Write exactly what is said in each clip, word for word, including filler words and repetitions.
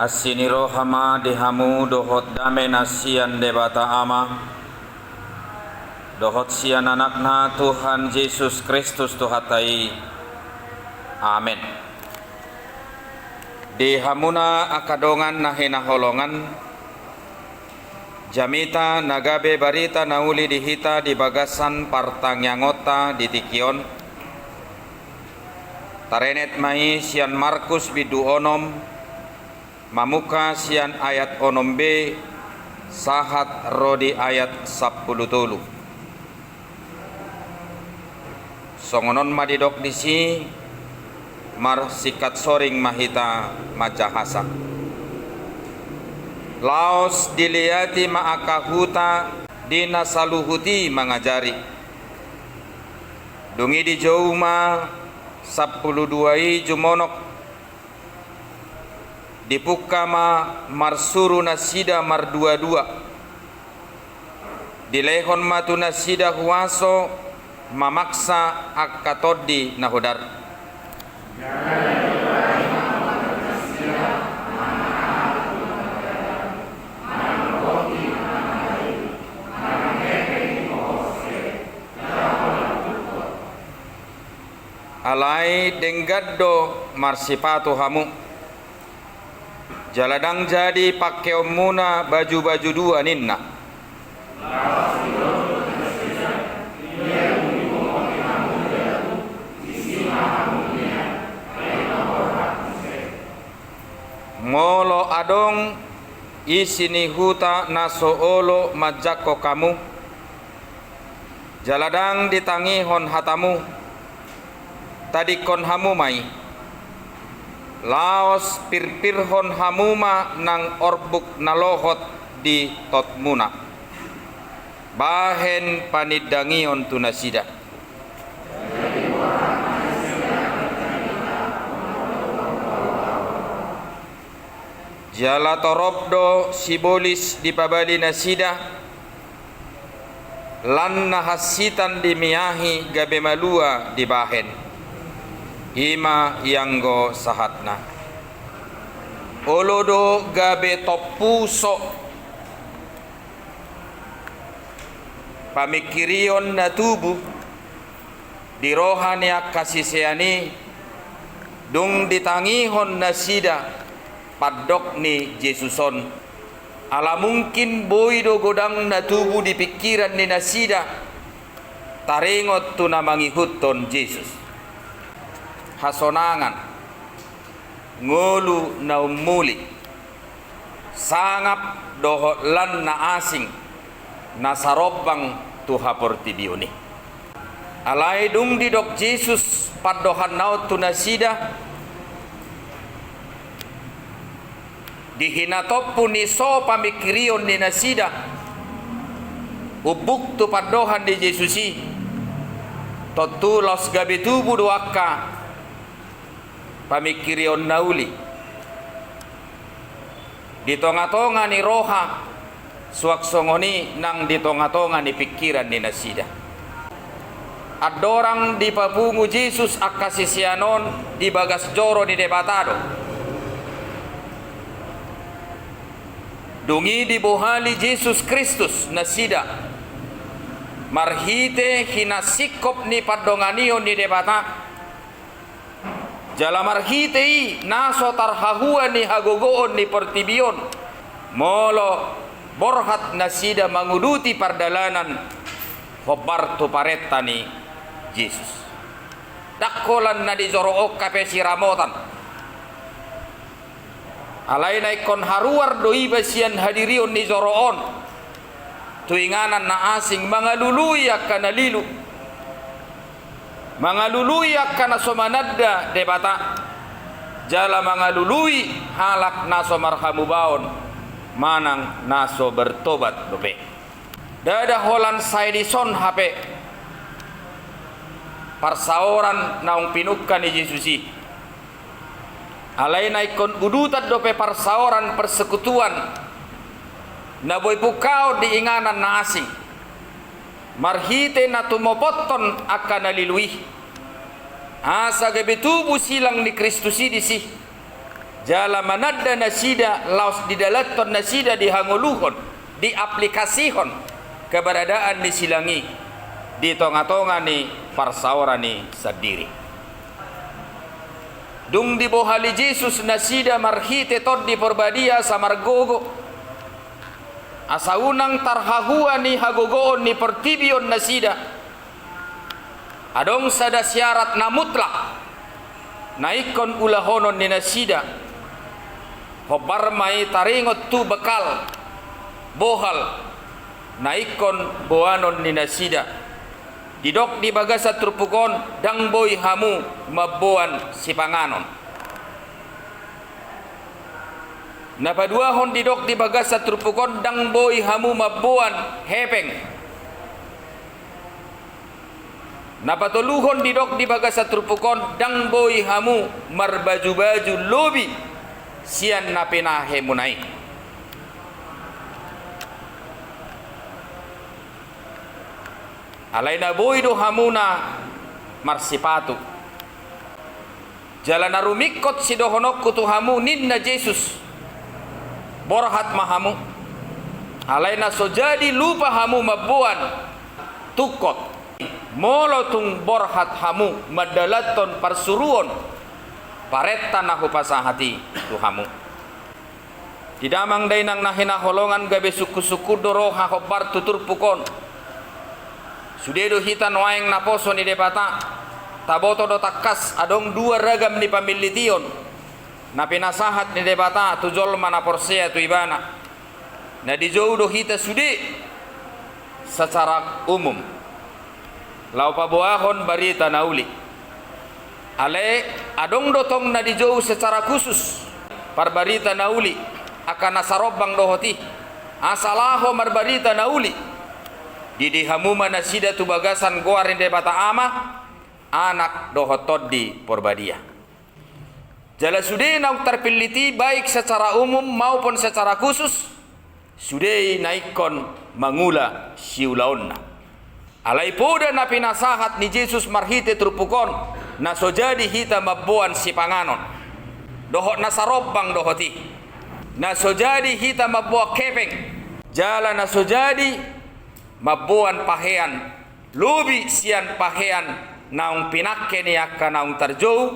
Asi ni roha ma di hamu dohot dame na sian Debata Ama, dohot sian Anakna Tuhan Jesus Kristus Tuhanta i. Amen. Di hamuna angka dongan na hinaholongan, jamita na gabe barita na uli di hita di bagasan partangiangonta di tingki on, tarenet ma i sian Markus bindu onom, mamungka sian ayat onom be sahat ro di ayat sampulu tolu. Songon on ma didok disi, marsingkat soring ma hita manjahasa. Laos diliati ma angka huta di na saluhut i mangajari. Dung i dijou ma sampulu dua i jumonok, dipungka ma marsuru nasida marduadua. Dilehon ma tu nasida huaso mamaksa angka tondi na hodar. Alai denggan do marsipatu hamu, jala ndang jadi pangkeonmuna baju-baju dua, ninna. Molo adong isi ni huta na so olo manjangkon hamu, jala ndang ditangihon hatamu, tadingkon hamu ma i. Laos pirpirhon hamu ma nang orbuk na lohot di totmuna, bahen panindangion tu nasida. Jala torop do sibolis dipabali nasida, lan na hansitan dimiahi gabe malua dibahen. I ma ianggo sahatna. Olo do gabe tompuso pamingkirion na tubu di roha ni angka sisean i, dung ditangihon nasida pandok ni Jesus on. Ala mungkin boi do godang na tubu di pingkiran ni nasida taringot tu na mangihuthon Jesus. Hasonangan, ngolu na ummuli, sangap dohot lan na asing na sarombang tu haportibion i. Alai dung didok Jesus pandohanna on tu nasida, di hinatompu ni so pamingkirion ni nasida umbuk tu pandohan ni Jesus i, tontu laos gabe tubu do angka pamingkirion na uli di tonga-tonga ni roha, suang songon i nang di tonga-tonga ni pingkiran ni nasida. Andorang dipapungu Jesus angka sisean on di bagas joro ni Debata do. Dung i dibohali Jesus Kristus nasida marhite hinasingkop ni pandonganion ni Debata. Jala marhite i na so tarhahua ni hagogoon ni portibi on, molo borhat nasida manguduti pardalanan hombar tu parenta ni Jesus. Ndang holan na di joro on hape siramotan. Alai na ingkon haruar do iba sian hadirion ni joro on tu inganan na asing, mangalului angka na lilu, mangalului angka na so mananda Debata, jala mangalului halak na so marhamubaon manang na so bertobat dope. Ndada holan sai dison hape parsaoran naung pinungka ni Jesus i. Alai na ingkon udutan dope parsaoran persekutuan na boi pungkaon di inganan na asing, marhite na tumopothon angka na lilu i, asa gabe tubu silang ni Kristus i disi, Jala mananda nasida laos didalanhon nasida, dihangoluhon, diaplikasihon keberadaan ni silang i di tonga-tonga ni parsaoran i sandiri. Dung dibohali Jesus nasida marhite Tondi Porbadia asa margogo, asa unang tarhahua ni hagogoon ni portibi on nasida, adong sada syarat na mutlak na ingkon ulahonon ni nasida. Hombar ma i taringot tu bekal, bohal, na ingkon boanon ni nasida. Didok di bagasan turpuk on, ndang boi hamu mamboan sipanganon. Na paduahon didok di bagasan turpuk on, ndang boi hamu mamboan hepeng. Na patoluhon didok di bagasan turpuk on, ndang boi hamu marbaju-baju lobi sian na pinahemuna i. Alai na boi do hamuna marsipatu. Jala na rumingkot sidohononku tu hamu, ninna Jesus, borhat ma hamu. Alai na so jadi lupa hamu mamboan tungkot. Molo tung borhat hamu mandalanhon parsuruon, parenta na hupasahat i tu hamu. Di damang dainang na hinaholongan, gabe sungkun-sungkun do roha hombar tu turpuk on. Sude do hita nuaeng naposo ni Debata, taboto do tangkas adong dua ragam ni pamillition na pinasahat ni Debata tu jolma na porsea tu Ibana. Na dijou do hita sude secara umum laho paboahon barita na uli. Alai adong do tong na dijou secara khusus parbarita na uli, angka na sarombang dohot i, asa laho marbarita na uli. Didi hamu ma nasida tu bagasan goar ni Debata Ama, Anak dohot Tondi Porbadia. Jala sude naung tarpillit i, baik secara umum maupun secara khusus, sude i na ingkon mangula siulaonna. Alai poda na pinasahat ni Jesus marhite turpuk on, na so jadi hita mamboan sipanganon, dohot na sarombang dohot i, na so jadi hita mamboan hepeng, jala na so jadi mamboan pahean lobi sian pahean naung pinangke ni angka naung tarjou,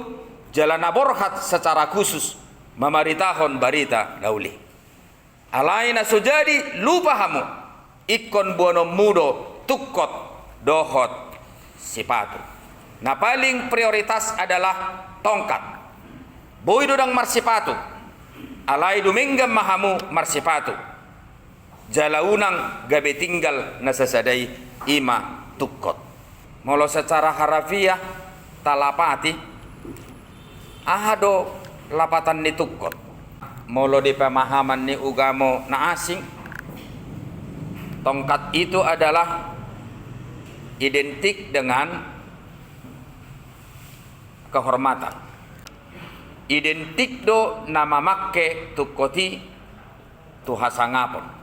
jala na borhat secara khusus mamaritahon barita na uli. Alai na so jadi lupa hamu, ingkon boanonmu do tungkot dohot sipatu. Na paling prioritas adalah tongkat. Boi do ndang marsipatu, alai dumenggan ma hamu marsipatu. Jala unang gabe tinggal na sasada i, i ma tungkot. Molo secara harafiah talapati, aha do lapatan ni tungkot? Molo di pemahaman ni ugamo na asing, tongkat itu adalah identik dengan kehormatan. Identik do na mamangke tungkot i tu hasangapon.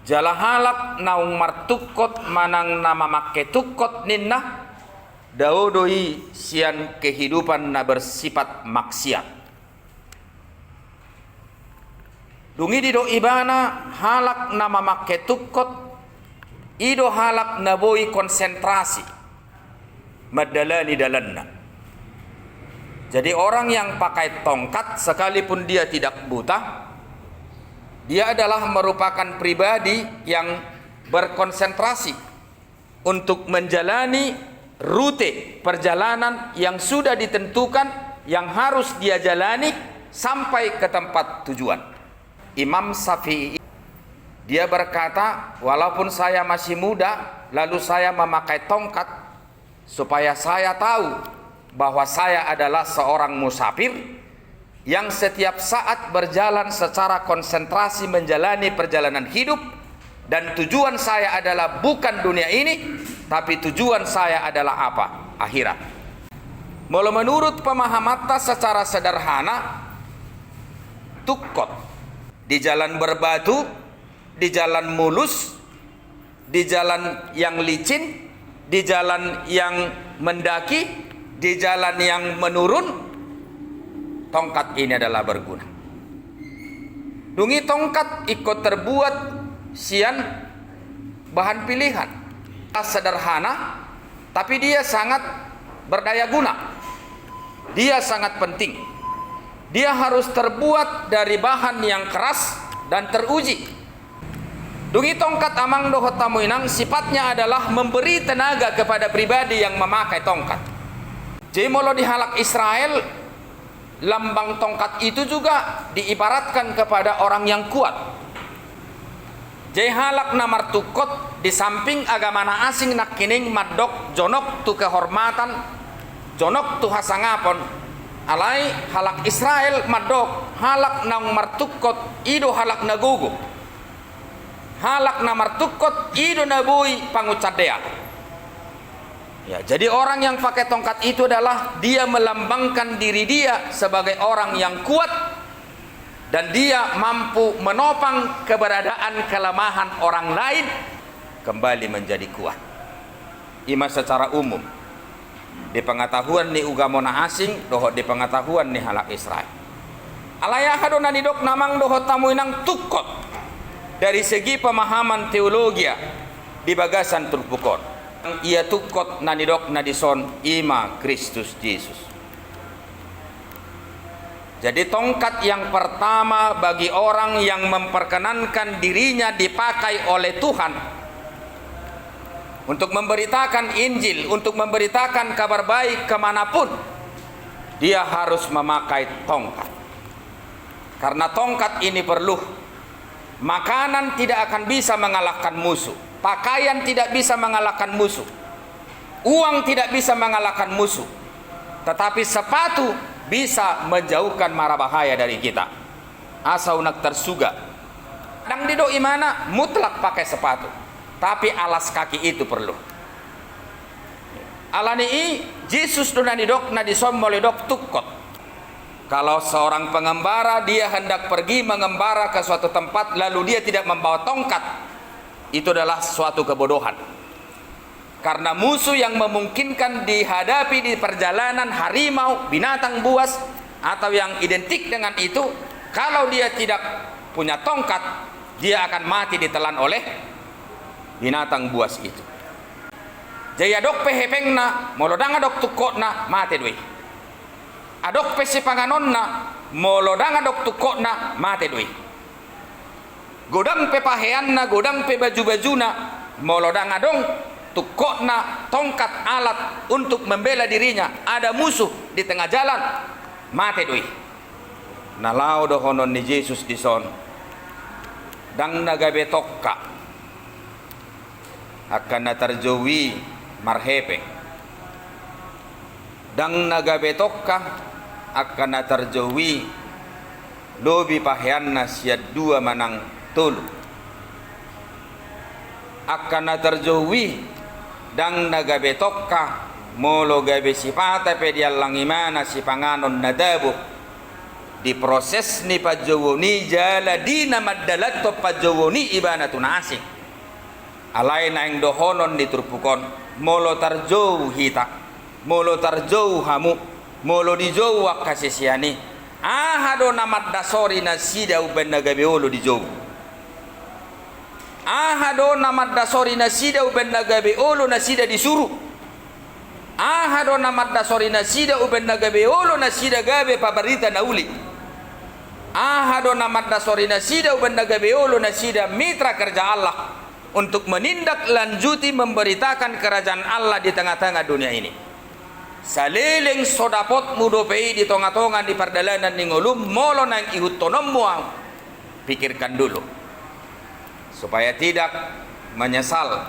Jala halak naung martungkot manang na mamangke tungkot ninna, dao do i sian kehidupan na bersifat maksiat. Dung i didok ibana, halak na mamangke tungkot i do halak na boi konsentrasi mandalani dalanna. Jadi orang yang pakai tongkat, sekalipun dia tidak buta, dia adalah merupakan pribadi yang berkonsentrasi untuk menjalani rute perjalanan yang sudah ditentukan yang harus dia jalani sampai ke tempat tujuan. Imam Syafi'i, dia berkata, "Walaupun saya masih muda, lalu saya memakai tongkat, supaya saya tahu bahwa saya adalah seorang musafir yang setiap saat berjalan secara konsentrasi menjalani perjalanan hidup, dan tujuan saya adalah bukan dunia ini, tapi tujuan saya adalah apa? Akhirat." Molo menurut pemahamanta secara sederhana, tungkot di jalan berbatu, di jalan mulus, di jalan yang licin, di jalan yang mendaki, di jalan yang menurun, Tongkat ini adalah berguna. Dung i tongkat ingkon terbuat sian bahan pilihan. Sederhana, tapi dia sangat berdaya guna. Dia sangat penting. Dia harus terbuat dari bahan yang keras dan teruji. Dung i tongkat, amang dohot hamu inang, sifatnya adalah memberi tenaga kepada pribadi yang memakai tongkat. Jadi molo di halak Israel, lambang tongkat itu juga diibaratkan kepada orang yang kuat. Jadi halak na martungkot, di samping agama na asing nangkining mandok jonok tu kehormatan, jonok tu hasangapon, alai halak Israel mandok halak naung martungkot i do halak na gogo. Halak na martungkot i do na boi pangunsandean. Ya, jadi orang yang pakai tongkat itu adalah dia melambangkan diri dia sebagai orang yang kuat dan dia mampu menopang keberadaan kelemahan orang lain kembali menjadi kuat. I ma secara umum di pengetahuan ni ugamo na asing dohot di pengetahuan ni halak Israel. Alai aha do na nidok, amang dohot hamu inang, tungkot dari segi pemahaman teologia di bagasan turpuk on? Ia tungkot na nidok na dison i ma Kristus Jesus. Jadi tongkat yang pertama bagi orang yang memperkenankan dirinya dipakai oleh Tuhan untuk memberitakan Injil, untuk memberitakan kabar baik kemanapun, dia harus memakai tongkat. Karena tongkat ini perlu. Makanan tidak akan bisa mengalahkan musuh. Pakaian tidak bisa mengalahkan musuh. Uang tidak bisa mengalahkan musuh. Tetapi sepatu bisa menjauhkan mara bahaya dari kita. Asa unang tarsuga. Ndang didok ibana mutlak pakai sepatu. Tapi alas kaki itu perlu. Alani i, Jesus do na nidok na dison molo didok tungkot. Kalau seorang pengembara, dia hendak pergi mengembara ke suatu tempat, lalu dia tidak membawa tongkat, itu adalah suatu kebodohan. Karena musuh yang memungkinkan dihadapi di perjalanan, harimau, binatang buas, atau yang identik dengan itu, kalau dia tidak punya tongkat, dia akan mati ditelan oleh binatang buas itu. Jadi adong pe hepengna, molo ndang adong tungkotna, mate do i. Adong pe sipanganonna, molo ndang adong tungkotna, mate do i. Godang pe paheanna, godang pe baju-bajuna, molo ndang adong tungkotna, tongkat, alat untuk membela dirinya, ada musuh di tengah jalan, mate do i. Na laho dohonon ni Jesus dison, ndang na gabe tongka angka na tarjou i marhepeng. Ndang na gabe tongka angka na tarjou i lobi paheanna sian dua manang tolu. Angka na tarjou i ndang na gabe tongka molo gabe sipata pe diallang ibana sipanganon na tabo. Di proses ni panjouon i jala di na mandalanhon panjouon i ibana tu na asing. Alai naeng dohonon ni turpuk on, molo tarjou hita, molo tarjou hamu, molo dijou angka sisean i, aha do na mandasori nasida umbahen na gabe olo dijou? Aha do na mandasori nasida umbahen na gabe olo nasida disuru? Aha do na mandasori nasida umbahen na gabe olo nasida gabe pabarita na uli? Aha do na mandasori nasida umbahen na gabe olo nasida mitra kerja Allah untuk menindaklanjuti memberitakan kerajaan Allah di tengah-tengah dunia ini? Saleleng so dapotmu dope i di tonga-tonga ni pardalanan ni ngolum, molo naeng ihuthononmu ahu, pikirkan dulu, supaya tidak menyesal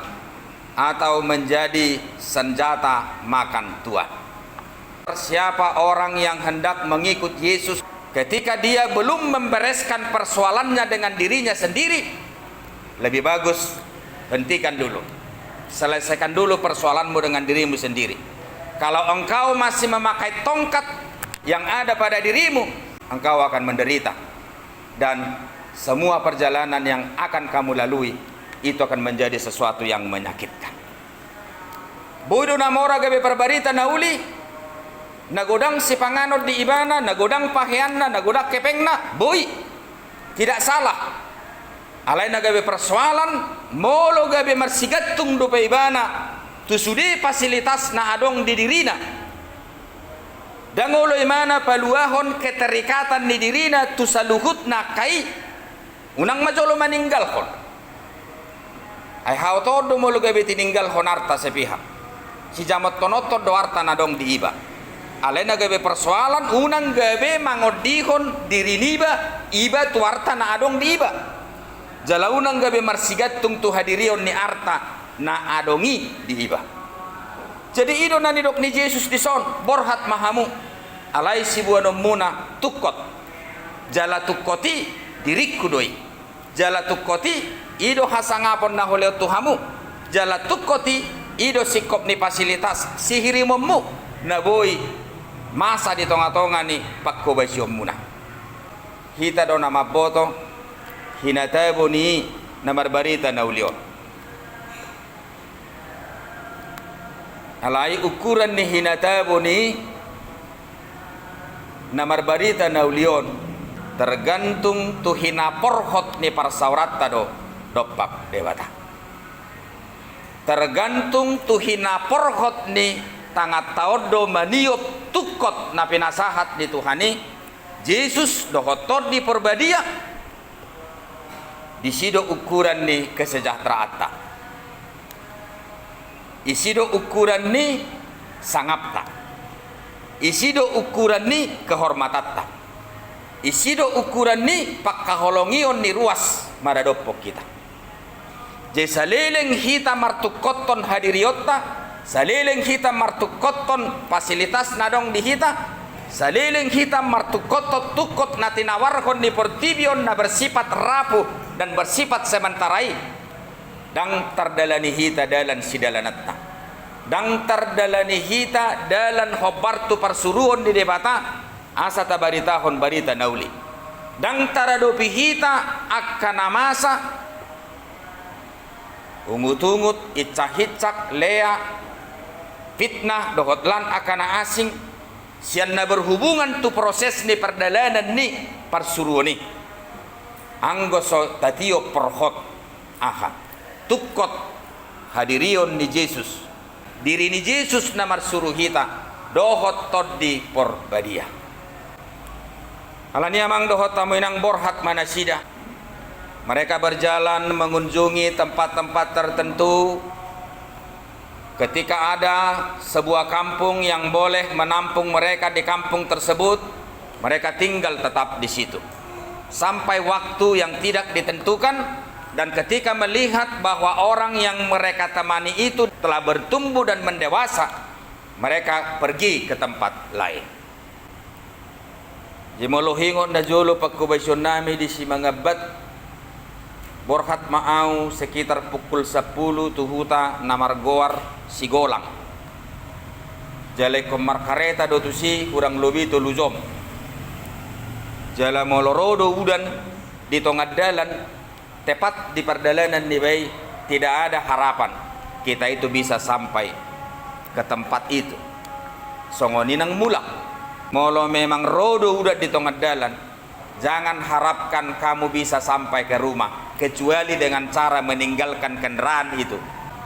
atau menjadi senjata makan tuan. Siapa orang yang hendak mengikut Yesus, ketika dia belum membereskan persoalannya dengan dirinya sendiri, lebih bagus hentikan dulu. Selesaikan dulu persoalanmu dengan dirimu sendiri. Kalau engkau masih memakai tongkat yang ada pada dirimu, engkau akan menderita. Dan semua perjalanan yang akan kamu lalui, itu akan menjadi sesuatu yang menyakitkan. Boi do na mora gabe parbarita na uli, Na godang sipanganon di ibana, na godang paheanna, na godang hepengna, boi. Tidak salah. Alai na gabe persoalan, molo gabe marsigantung dope ibana tu sude fasilitas na adong di dirina. Ndang olo ibana paluahon keterikatan ni dirina tu saluhut na angka i. Unang ma jolo maninggalhon. Ai haotoon do molo gabe tininggalhon arta sepihak. Sijamothononhon do arta na adong di iba. Alai na gabe persoalan, unang gabe mangondihon diri niba, iba tu arta na adong di iba. Jala unang gabe marsigantung tu hadirion ni arta na adong i di iba. Jadi i do na nidok ni Jesus dison, borhat ma hamu, alai siboanonmuna tungkot. Jala tungkot i diringku do i. Jala tungkot i, i do hasangapon na hulean tu hamu. Jala tungkot i, i do singkop ni fasilitas sihirimonmu na boi masa di tongatonga ni panghobasionmuna. Hita do na mamboto hinatabon ni na marbarita na uli on. Alai ukuran ni hinatabon ni na marbarita na uli on tergantung tu hinaporhot ni parsaoranta do dompak Debata. Tergantung tu hinaporhot ni tanganta on do maniop tungkot na pinasahat ni Tuhan i, Jesus dohot Tondi Porbadia. Disi do ukuran ni kesejahteraanta. Isi do ukuran ni sangapta. Isi do ukuran ni kehormatanta. Isi do ukuran ni pangkaholongion ni ruas maradophon hita. Jadi saleleng hita martungkothon hadirionta, saleleng hita martungkothon fasilitas na adong di hita, saleleng hita martungkothon tungkot na tinawarhon ni portibi on na bersifat rapuh dan bersifat sementara i, ndang tardalani hita dalan sidalananta. Ndang tardalani hita dalan hombar tu parsuruon ni Debata, asa tabaritahon barita na uli. Ndang taradopi hita angka na masa, ungutungut, incahincak, lea, fitnah, dohot lan angka na asing, sian na berhubungan tu proses ni pardalanan ni parsuruon i. Anggo so tatiop porhot, aha, tungkot hadirion ni Jesus, diri ni Jesus na marsuru hita, dohot Tondi Porbadia. Alani i amang dohot hamu inang, borhat ma nasida. Mereka berjalan mengunjungi tempat-tempat tertentu. Ketika ada sebuah kampung yang boleh menampung mereka di kampung tersebut, mereka tinggal tetap di situ. Sampai waktu yang tidak ditentukan, dan ketika melihat bahwa orang yang mereka temani itu telah bertumbuh dan mendewasa, mereka pergi ke tempat lain. Jadi molo huingot na jolo pangkobasionnami di Simangambat, borhat ma ahu sekitar pukul sampulu tu huta na margoar Sigolang. Jala ingkon markareta do tusi hurang lobi tolu jom. Jala molo ro do udan di tonga dalan, tepat di pardalanan niba i, tidak ada harapan kita itu bisa sampai ke tempat itu. Songon i nang mulak. Molo memang ro do udan di tonga dalan, jangan harapkan kamu bisa sampai ke rumah, kecuali dengan cara meninggalkan kendaraan itu.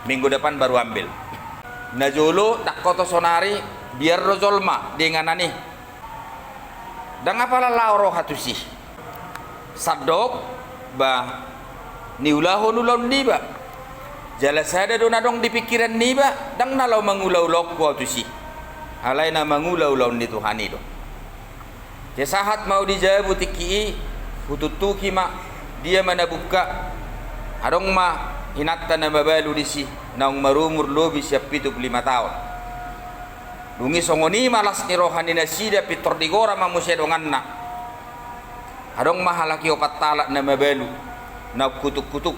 Minggu depan baru ambil. Na jolo, ndang hoto sonari, biar ro jolma di inganan i. Ndang apala laho roha tusi. Sandok, ba, niulahon ulaon niba. Jala sada do na adong di pingkiran niba, ndang na laho mangula ulaonku ahu tusi. Alai na mangula ulaon ni Tuhan i do. Jadi sahat ma ahu di jabu tingki i, hutuktuki ma, dia ma na buka. Adong ma inanta na mabalu disi, naung marumur lobi sian pitu pulu lima taon. Dung i songon i ma las ni roha ni nasida, pintor digora ma muse donganna. Adong ma halak i opat halak na mabalu, naung hutukhutuk.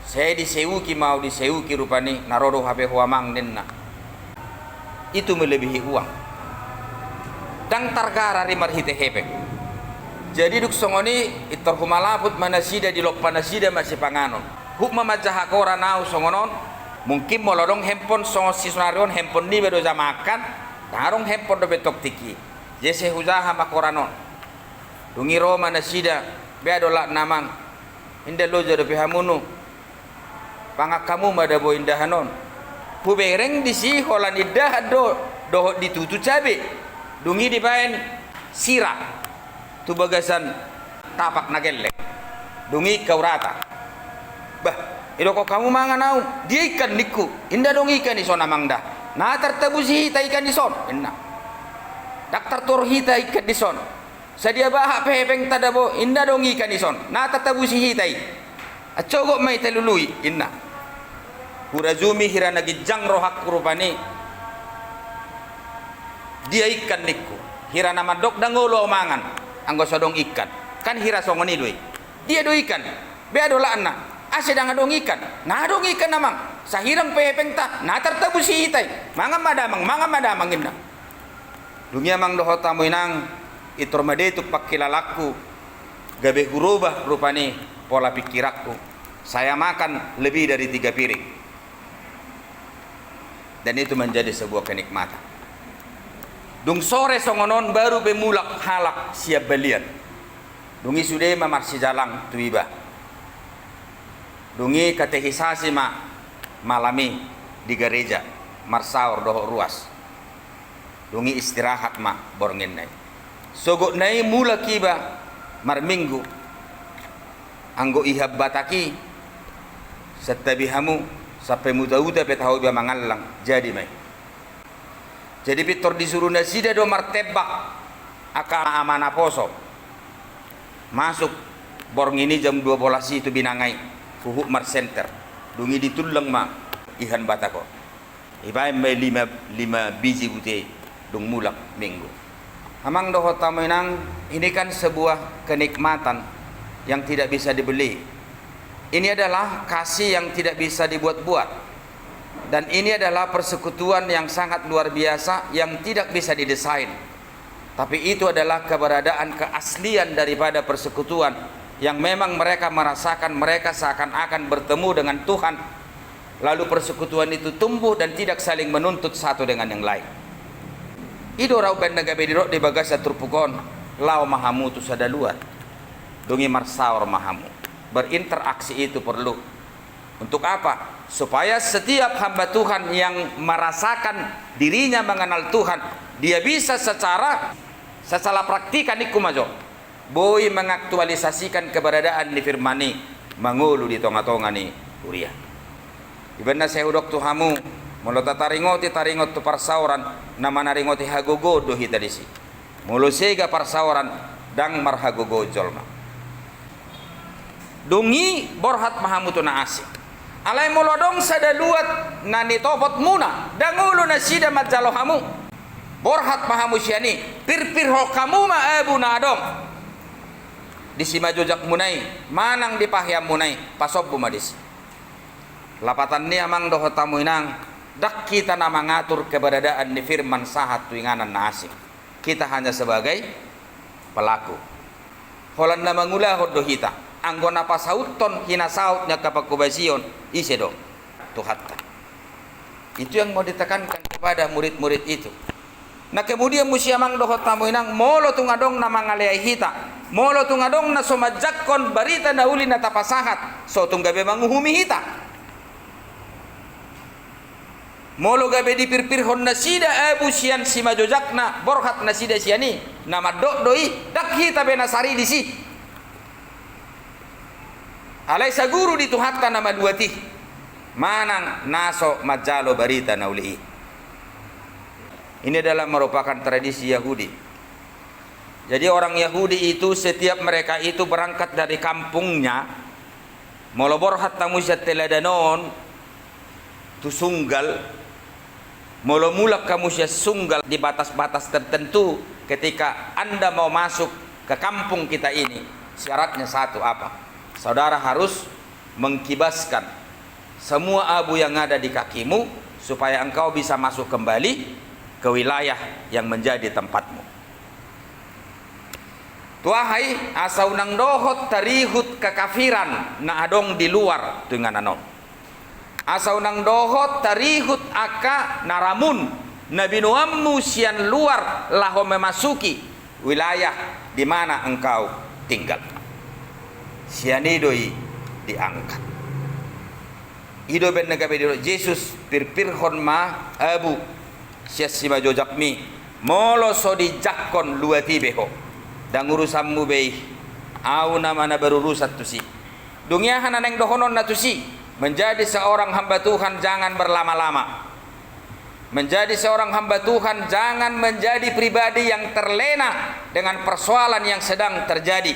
Sai diseuki ma ahu, diseuki rupani, na ro do hape ho amang ninna. Itu melebihi uang. Ndang targara i marhite hepeng. Jadi dung songon i, pintor humalaput ma nasida, dilompa nasida ma sipanganon. Huhut ma manjaha koran ahu songon on. Mungkin molo adong handphone songon sisaonari on, handphone niba do jamaahon. Ndang adong handphone dope tong tingki i. Jadi sai hujaha ma koran on. Dung i ro ma nasida, bea do lakna amang. Inda loja dope hamu nu. Pangan hamu ma dabo indahan on. Hubereng disi holan indahan do, dohot ditutu cabe. Dung i dibaen sira tu bagasan tapak na gelleng. Dung i hau rata. Bah, idokkon hamu mangan au, dia ikan ningku. Inda adong ikan dison amang da. Na tartabusi hita ikan dison, ninna. Ndang tartuhor hita ikan dison. Sadia bahat pe hepengta dabo, inda adong ikan dison. Na tartabusi hita i. Ancogot ma hita lului, ninna. Hurajumi hira na ginjang rohangku rupani. Dia ikan ningku. Hira na mandok ndang olo au mangan anggo so adong ikan. Kan hira songon i do i. Dia do ikan. Bea do lakna. Asa ndang adong ikan. Na adong ikan amang. Sahirang pe hepengta. Na tartabusi hita i. Mangan ma damang, mangan ma damang, ninna. Dung i amang dohot hamu inang, pintor ma detuk pangkilalangku, gabe hurubah rupani pola pingkiranku. Saya makan lebih dari tiga piring. Dan itu menjadi sebuah kenikmatan. Dung sore songon on baru pe mulak halak sian balian. Dung i sude ma marsijalang tu iba. Dung i katekisasi ma malam i di gareja, marsaor dohot ruas. Dung i istirahat ma bornginna i. Sogotna i mulak iba marminggu. Anggo ihan Batak i, santabi hamu, sampe muta-uta pe taho iba mangallang, jadi ma i. Jadi pintor disuru nasida do martembak angka ama naposo. Masuk borngin i jam dua belas i tu binanga i, huhut marsenter. Dung i ditullang ma ihan Batak on. Ibaen ma i lima, lima biji bute i, dung mulak minggu. Amang dohot hamu inang, ini kan sebuah kenikmatan yang tidak bisa dibeli. Ini adalah kasih yang tidak bisa dibuat-buat. Dan ini adalah persekutuan yang sangat luar biasa, yang tidak bisa didesain. Tapi itu adalah keberadaan keaslian daripada persekutuan yang memang mereka merasakan, mereka seakan-akan bertemu dengan Tuhan. Lalu persekutuan itu tumbuh dan tidak saling menuntut satu dengan yang lain. I do ra umbaen na gabe didok di bagasan turpuk on, laho ma hamu tu sada luat. Dung i marsaor ma hamu. Berinteraksi itu perlu. Untuk apa? Supaya setiap hamba Tuhan yang merasakan dirinya mengenal Tuhan, dia bisa secara, secara praktika ningku ma jo. Boi mengaktualisasikan keberadaan ni firman i mangolu di tonga-tonga ni huria. Ibaen na sai hudok tu hamu, molo tataringoti taringot tu parsaoran, na manaringoti hagogoon do hita disi. Molo sega parsaoran, ndang marhagogoon jolma. Dung i borhat ma hamu tu na asing. Alai molo adong sada luat na nitopot muna, ndang olo nasida manjalo hamu. Borhat ma hamu sian i, pirpirhon hamu ma abu na adong di simajojak muna i, manang di pahean muna i, pasombu ma disi. Lapatan ni amang dohot hamu inang, ndang hita na mangatur keberadaan ni firman sahat tu inganan na asing. Kita hanya sebagai pelaku. Holan na mangulahon do hita. Anggo na pasauthon hinasaut ni angka pangkobasion, ise do? Tuhanta. Itu yang mau ditekankan kepada murid-murid itu. Na kemudian muse amang dohot hamu inang, molo tung adong na mangaleai hita, molo tung adong na so manjangkon barita na uli na tapasahat, so tung gabe manguhumi hita. Molo gabe dipirpirhon nasida abu sian simajojakna, borhat nasida sian i, na mandok do i, ndang hita be na sari disi. Alai saguru di Tuhanta na maluat i, manang na so manjalo barita na uli i. Ini adalah merupakan tradisi Yahudi. Jadi orang Yahudi itu setiap mereka itu berangkat dari kampungnya, molo borhat hamu sian teladan on, tu Sunggal, molo mulak hamu sian Sunggal di batas-batas tertentu, ketika Anda mau masuk ke kampung kita ini, syaratnya satu apa? Saudara harus mengkibaskan semua abu yang ada di kakimu, supaya engkau bisa masuk kembali ke wilayah yang menjadi tempatmu. Tu aha i? Asa unang dohot tarihut kekafiran na adong di luar tu inganan on. Asa unang dohot tarihut angka na ramun, Na binoanmu sian luar laho memasuki wilayah di mana engkau tinggal. Sian i do i diangkat. I do umbahen na gabe didok Jesus, pirpirhon ma abu sian simajojakmi, molo so dijangkon luat i be ho. Ndang urusanmu be i, ahu nama na berurusan tusi. Dung i aha na naeng dohononna tusi? Menjadi seorang hamba Tuhan jangan berlama-lama. Menjadi seorang hamba Tuhan jangan menjadi pribadi yang terlena dengan persoalan yang sedang terjadi.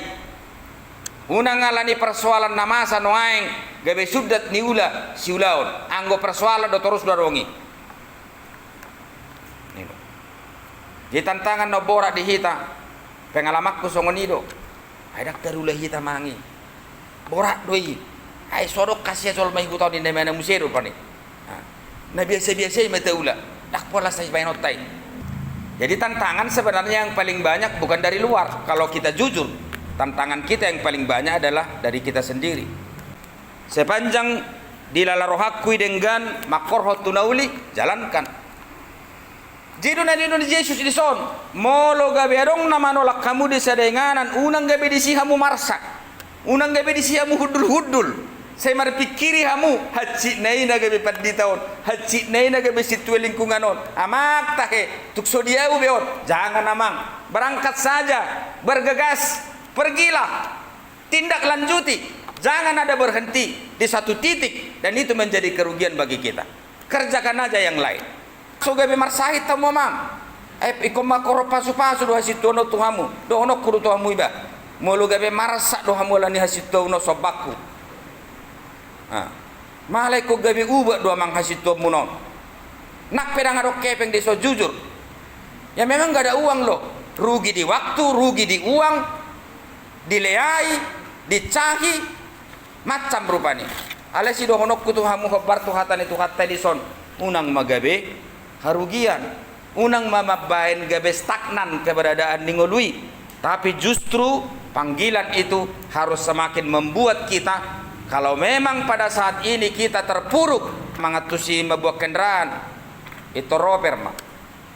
Unang ala ni persoalan na masa nuaeng gabe sundat niula siulaon, anggo persoalan do torus do adong i. Jadi tantangan na borat di hita, pengalamanku songon i do. Ai ndang tarula hita manang i. Borat do i. Ai so adong hasia jolma i huta on, inda mena muse do rupani. Na biasa-biasa i ma taula. Ndang pola sai baenonta i. Jadi tantangan sebenarnya yang paling banyak bukan dari luar. Kalau kita jujur, tantangan kita yang paling banyak adalah dari kita sendiri. Sepanjang dilala rohangku i denggan mangkorhon tu na uli, jalankan. Jadi do na nidok ni Jesus dison, molo gabe adong na manolak hamu di sada inganan, unang gabe disi hamu marsak, unang gabe disi hamu hundul-hundul. Sai marpingkiri hamu, hansit na i na gabe pandita on, hansit na i na gabe sintua lingkungan on. Amang tahe, tung so di ahu be on. Jangan amang, berangkat saja, bergegas, pergilah. Tindak lanjuti, jangan ada berhenti di satu titik dan itu menjadi kerugian bagi kita. Kerjakan aja yang lain. So gabe marsahit hamu amang. Eh, ingkon mangkorhon pasu-pasu do hasintuan on tu hamu. Dohononku do tu hamu iba. Molo gabe marsak do hamu ala ni hasintuanmu on, sombangku. Ah. Mala ingkon gabe ubat do amang hasintuanmuna on. Nang pe ndang adong hepeng dison, jujur. Ya memang nggak ada uang loh. Rugi di waktu, rugi di uang. Dileai, dicahi, macam rupani. Alai sidohononku tu hamu hombar tu hata ni Tuhanta dison, unang ma gabe harugian, unang ma mambaen gabe stagnan keberadaan ni ngolu i, tapi justru panggilan itu harus semakin membuat kita, kalau memang pada saat ini kita terpuruk, mangantusi mambuat kendaraan, pintor oper ma.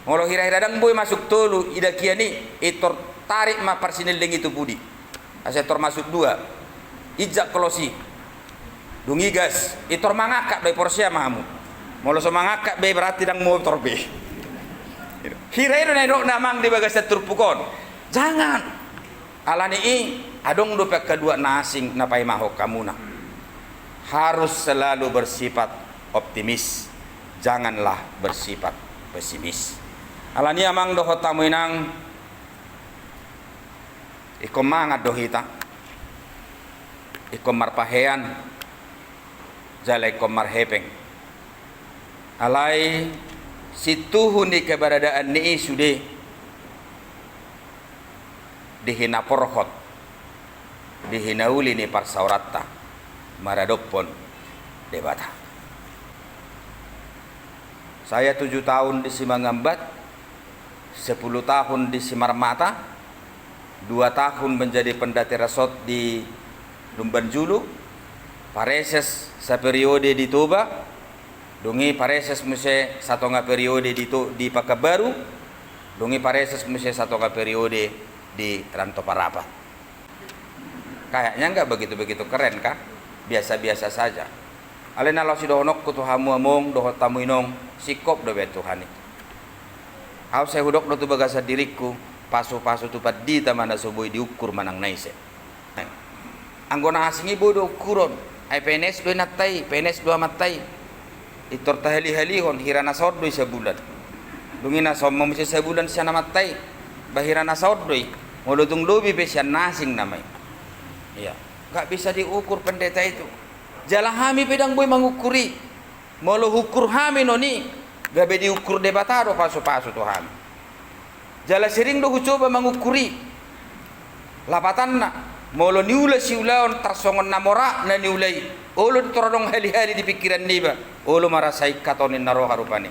Molo hira-hira ndang boi masuk tolu, idakian i, pintor tarik ma parsinelling i tu pudi. Asa pintor masuk dua. Injak klos i. Dung i gas, pintor mangangkat do i, porsea ma hamu. Molo so mangangkat be, berarti ndang motor be. Hira i do na nidokna amang di bagasan turpuk on. Jangan. Ala ni i, adong dope angka dua na asing na paimahon hamuna. Harus selalu bersifat optimis, janganlah bersifat pesimis. Ala ni i amang dohot hamu inang, ingkon mangan do hita, ingkon marpahean, jala ingkon marhepeng. Alai sintuhu ni keberadaan ni i sude di hinaporhot, di hinauli ni parsaoranta maradophon Debata. Saya tujuh tahun di Simangambat, sepuluh tahun di Simarmata, dua tahun menjadi pendeta resort di Lumbanjulu, pareses saperiode di Toba, dung i pareses muse satonga periode di To-, di Pakanbaru, dung i pareses muse satonga periode di Rantau Parapat. Kayaknya nggak begitu-begitu keren, kan? Biasa-biasa saja. Alai na laho sidohononku tu hamu among dohot hamu inong, singkop do baen Tuhan i. Ahu sai hudok do tu bagasan diringku, pasu-pasu tu pandita ma na so boi diukur manang na ise. Anggo na asing i boi do ukuron. Ai P N S do inanta i, P N S do amanta i. Pintor tahali-halihon, hira na saon do i sabulan. Dung i na saon ma muse sabulan sian amanta i. Ba hira na saon do i. Molo tung lobi pe sian na asing nama i. Iya. Nggak bisa diukur pendeta itu. Jala hami pe ndang boi mangukur i. Molo hukur hami non i, gabe diukur Debata do pasu-pasu tu hami. Jala sering do hucoba mangukur i. Lapatanna, molo niula siulaon tarsongon na mora na niula i, olo do tor adong hali-hali di pingkiran niba, olo ma rasa ingkat on ninna roha rupani.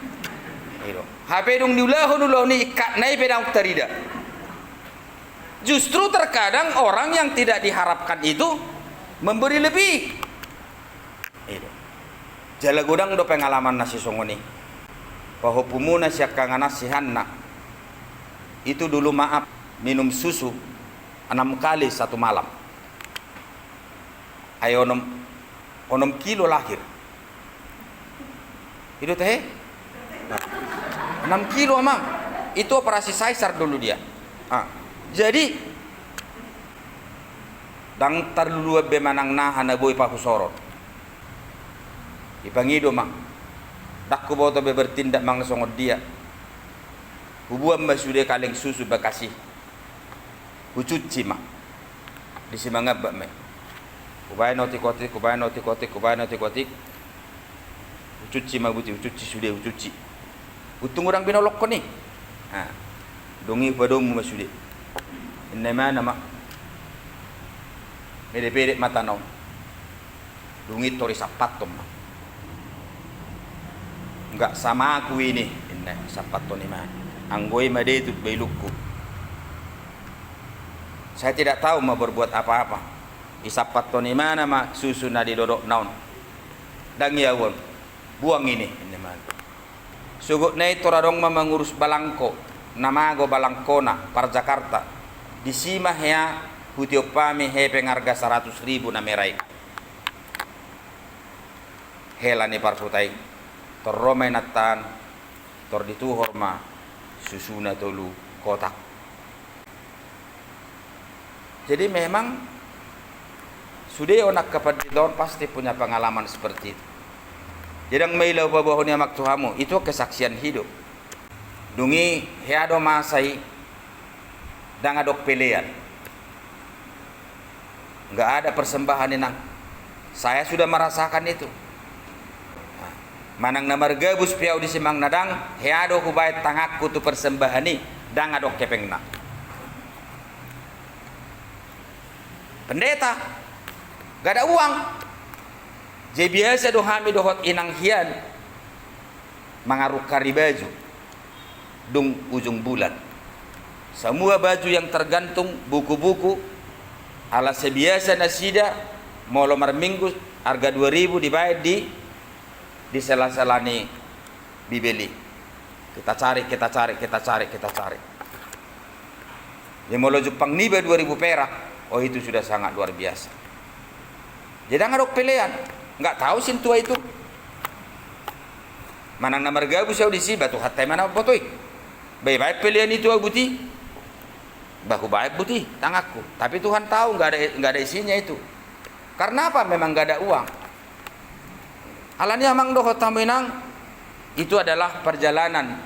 I do. Hape dung niulahon ulaon i, ingkatna i pe ndang tarida. Justru terkadang orang yang tidak diharapkan itu memberi lebih. I do. Jala godang do pengalaman na sisongon i. Pahompumuna siangkangan an si Hanna itu dulu, maaf, minum susu enam kali satu malam. Ai onom, onom kilo lahir. I do tahe? Nah, enam kilo, amang. Itu operasi caesar dulu dia. Ah, jadi, ndang tarluluan be manang naha na boi pahusoron. Dipangido ma. Ndang huboto be bertindak manang songon dia. Huboan ma sude kaleng susu bakas i. Hucuci ma. Disi mangambat ma i. Hubaen otik-otik, hubaen otik-otik, hubaen otik-otik. Hucuci ma buti, hucuci sude, hucuci. Untung ndang binolongkon i. Nah, dung i hupadomu ma sude. Inna imana ma. Medepedep ma tano. Dung i tor isampathon ma. Nggak samaku ini, inna, isampathon imana. Anggo i ma detut bailungku. Saya tidak tahu mau berbuat apa-apa. Isampathon imana ma susu na didodokna on. Ndang i au on. Buang ini, inna imana. Sogotna i tor adong ma mangurus balangko, na mago balangkona, par Jakarta. Disi ma hea hutiop hami hepeng arga saratus ribu na merah i. Hela ni parhuta i. Tor ro ma inanta an, tor dituhor ma susuna tolu kotak. Jadi memang sude on angka pandita on pasti punya pengalaman seperti itu. Jadi ndang maila hupaboahon i, amang, tu hamu, itu kesaksian hidup. Dung i hea do masa i, ndang adong pelean. Nggak ada persembahan, inang. Saya sudah merasakan itu. Nah, manang na margabus pe au disi, manang na ndang, hea do hubaen tanganku tu persembahan i, ndang adong hepengna. Pendeta, nggak ada uang. Jadi biasa do hami dohot inang hian mangarungkari baju dung ujung bulan. Semua baju yang tergantung, buku-buku, ala sabiasa nasida, molo marminggu arga dua ribu dibaen di, di sela-sela ni Bibel i. Kita cari, kita cari, kita cari, kita cari. Jadi molo jumpang niba dua ribu perak, oh, itu sudah sangat luar biasa. Jadi ndang adong pelean, nggak tahu sintua itu. Manang na margabus au disi, ba Tuhanta i ma na mamboto i. Ba ibaen pelean i tu au buti. Ba hubaen buti tanganku. Tapi Tuhan tahu nggak ada, nggak ada isinya itu. Karena apa? Memang nggak ada uang. Alani, amang dohot hamu, inang, itu adalah perjalanan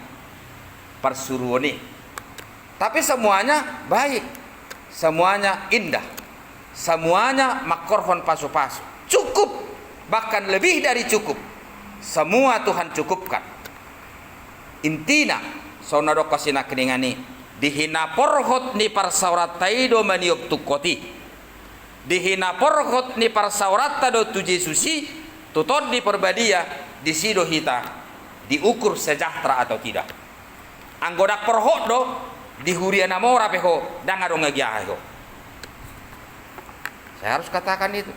parsuruon i. Tapi semuanya baik, semuanya indah, semuanya mangkorhon pasu-pasu. Cukup, bahkan lebih dari cukup. Semua Tuhan cukupkan. Intina, songon na didok sinangkaningan i, di hinaporhot ni parsaoranta i do maniop tungkot i. Di hinaporhot ni parsaoranta do tu Jesus i, tu Tondi Parbadia, disi do hita diukur sejahtera atau tidak. Anggo ndang porhot do, di huria na mora pe ho, ndang adong agia ho. Saya harus katakan itu.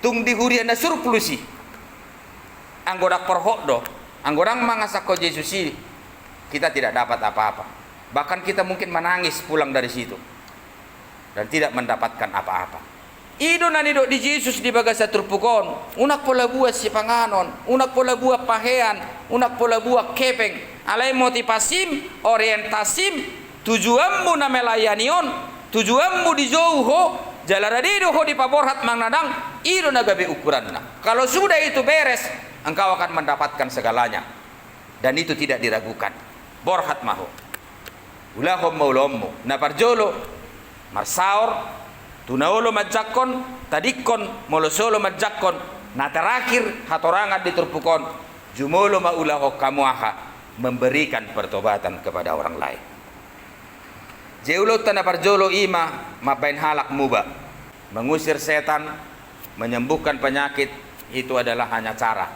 Tung di huria na surplus i, anggo ndang porhot do, anggo ndang mangasahon Jesus i, kita tidak dapat apa-apa. Bahkan kita mungkin menangis pulang dari situ dan tidak mendapatkan apa-apa. I do na nidok ni Jesus di bagasan turpuk on, unang pola buat sipanganon, unang pola buat pahean, unang pola buat hepeng. Alai motivasim, orientasim, tujuanmu na melayani on, tujuanmu dijou ho, jala rade do ho dipaborhat manang na ndang, i do na gabe ukuranna. Kalau sudah itu beres, engkau akan mendapatkan segalanya. Dan itu tidak diragukan. Borhat ma ho. Ulahon ma ulaonmu. Na parjolo, marsaor tu na olo manjangkon, tadingkon molo so olo manjangkon. Na terakhir, hatorangan di turpuk on, jumolo ma ulahon hamu aha? Memberikan pertobatan kepada orang lain. Jadi ulaonta na parjolo i ma mambaen halak muba. Mengusir setan, menyembuhkan penyakit, itu adalah hanya cara.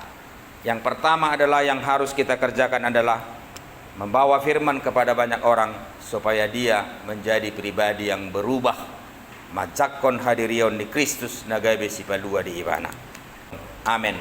Yang pertama adalah yang harus kita kerjakan adalah membawa firman kepada banyak orang supaya dia menjadi pribadi yang berubah, manjangkon hadirion ni Kristus na gabe sipalua di ibana. Amen.